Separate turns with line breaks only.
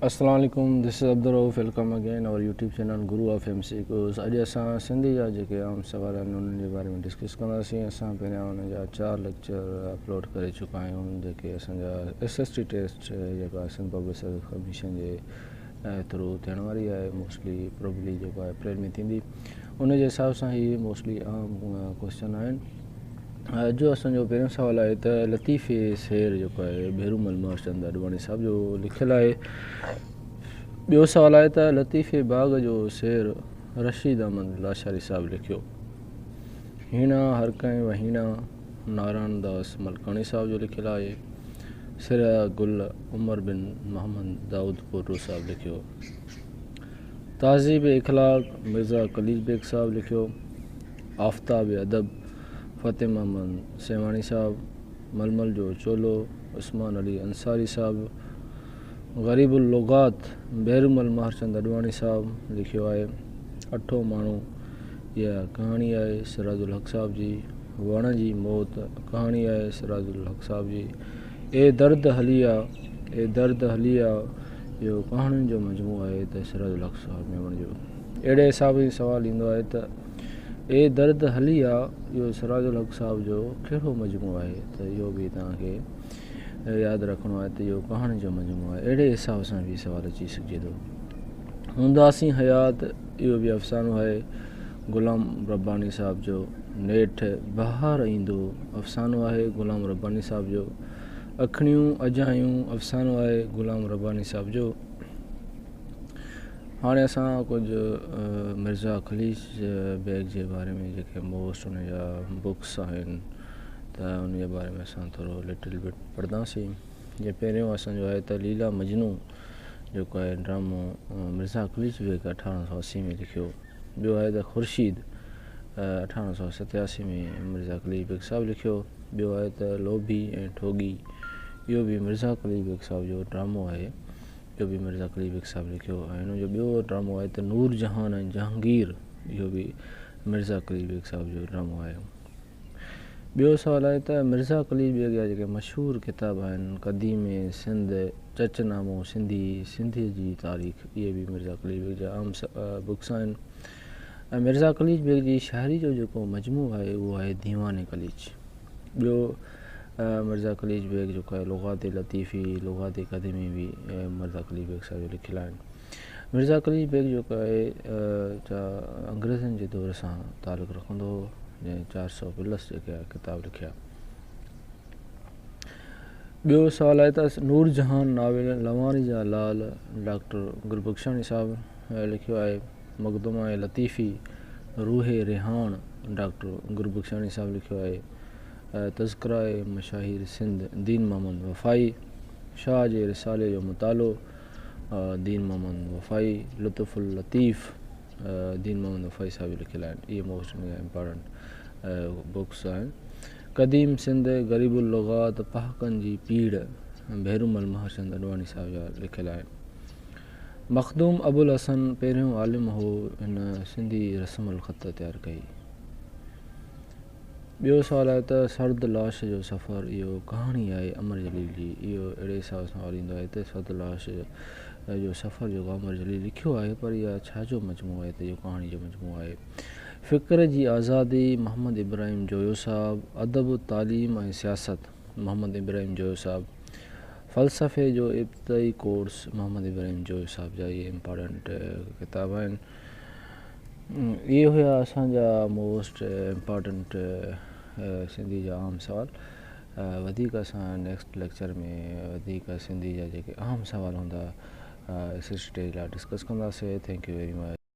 السلام عليڪم this is Abdul Rauf welcome again our YouTube channel Guru of M C Qs اڄ اسان سنڌي جا جيڪي عام سوال آهن انهن جي باري ۾ ڊسڪس ڪنداسين اسان پهريان ان جا چار ليڪچر اپلوڊ ڪري چڪا آهيون جيڪي اسان جا ايس ايس ٽي ٽيسٽ جيڪا سنڌ پبلڪ سروس ڪميشن جي ٿرو ٿيڻ واري آهي موسٽلي پروبلي جيڪو آهي اپريل ۾ ٿيندي ان جي حساب سان هي موسٽلي عام ڪوشچن آهن اڄ جو اسان جو پهريون سوال آهي ته لطيفي سير جيڪو آهي ڀيرومل مهرچند اڏواڻي صاحب جو لکيل آهي ٻيو سوال آهي ته لطيفي باغ جو سير رشيد احمد لاشاري صاحب لکيو هيڻا هر ڪنهن وهيڻا نارائڻ داس ملڪاڻي صاحب جو لکيل آهي سر گل عمر بن محمد دائود پوٽو صاحب لکيو تهذيب اخلاق مرزا قليچ بيگ صاحب لکيو، آفتاب ادب فتح محمد سيوهاڻي صاحب، ململ جو چولو عثمان علي انصاري صاحب، غريب اللغات ڀيرومل مهرچند اڏواڻي صاحب لکيو آهي، اٺو ماڻهو اها ڪهاڻي آهي سراج الحق صاحب جي، وڻ جي موت ڪهاڻي آهي سراج الحق صاحب جي، اي درد هلي آ، اي درد هلي آ اهو ڪهاڻين جو مجموعو آهي ته سراج الحق صاحب ميمڻ جو اهڙي حساب سان سوال ايندو آهي ته اي درد هلي آ اهو سراج الحق صاحب جو ڪهڙو مجموعو آهي ته اهو به توهان کي ياد رکڻو آهي ته اهو ڪهاڻين جو مجموعو آهي اهڙي حساب سان به سوال اچي سگهجي ٿو هونداسين حيات اهو به افسانو آهي غلام رباني صاحب جو نيٺ بهار ايندو افسانو آهي غلام رباني صاحب جو اکڙيون اجايون افسانو آهي غلام رباني صاحب جو. هاڻي اسان ڪجهه مرزا قليچ بيگ جي باري ۾ جيڪي موسٽ ان جا بڪس آهن ته ان جي باري ۾ اسان ٿورو لٽل بٽ پڙهنداسين جي پهريون اسان جو آهي ته ليلا مجنون جيڪو آهي ڊرامو مرزا قليچ بيگ 1880 ۾ لکيو ٻيو آهي ته خورشيد 1887 ۾ مرزا قليچ بيگ صاحب لکيو. ٻيو آهي ته لوڀي ۽ ٺوڳي اهو به مرزا قليچ بيگ صاحب جو ڊرامو آهي اهو به مرزا قليچ بيگ صاحب لکيو ۽ هن جو ٻيو ڊرامو آهي ته نور جهان ۽ جهانگير اهو به مرزا قليچ بيگ صاحب جو ڊرامو آهي. ٻيو سوال آهي ته مرزا قليچ بيگ جا جيڪي مشهور ڪتاب آهن قديم سنڌ، چچ نامو سنڌي، سنڌيء جي تاريخ اهي به مرزا قليچ بيگ جا عام بڪس آهن ۽ مرزا قليچ بيگ جي شاعري جو جيڪو مجموعو آهي اهو آهي ديوان قليچ. ٻيو مرزا قليچ بيگ جيڪو آهي لغات لطيفي، لغات قديمي به مرزا قليچ بيگ صاحب جو لکيل آهن. مرزا قليچ بيگ جيڪو آهي انگريزن جي دور سان تعلق رکندو هو جنهن 400 پلس جيڪي ڪتاب لکيا. ٻيو سوال آهي ته نور جهان ناول لواري جا لال ڊاڪٽر گربخشاڻي صاحب لکيو آهي، مخدومه لطيفي روح رهاڻ ڊاڪٽر گربخشاڻي صاحب لکيو آهي، تذڪره مشاهير سنڌ دين محمد وفائي، شاهه جي رسالي جو مطالعو دين محمد وفائي، لطف اللطيف دين محمد وفائي صاحب جو لکيل آهن. اهي موسٽ امپارٽنٽ بڪس آهن. قديم سنڌ، غريب اللغات، پهاڪن جي پيڙهه ڀيرومل مهرچند اڏواڻي صاحب جا لکيل آهن. مخدوم ابوالحسن پهريون عالم هو هن سنڌي رسم الخط تيار ڪئي. ٻيو سوال آهي ته سرد لاش جو سفر اهو ڪهاڻي آهي امر جليل جي اهو اهڙي حساب سان سوال ايندو آهي ته سرد لاش جو سفر جيڪو امر جليل لکيو آهي پر اها ڇا جو مجموعو آهي ته اهو ڪهاڻي جو مجموعو آهي. فڪر جي آزادي محمد ابراهيم جويو صاحب، ادب، تعليم ۽ سياست محمد ابراهيم جويو صاحب، فلسفي جو ابتدائي ڪورس محمد ابراهيم جويو صاحب جا اهي امپارٽنٽ ڪتاب آهن. اهي هيا اسان جا موسٽ امپارٽنٽ سنڌي جا اهم سوال. وڌيڪ اسان نيڪسٽ ليڪچر ۾ وڌيڪ سنڌي جا جيڪي اهم سوال هوندا ايس ايس ٽي لاء ڊسڪس ڪنداسين. Thank you very much.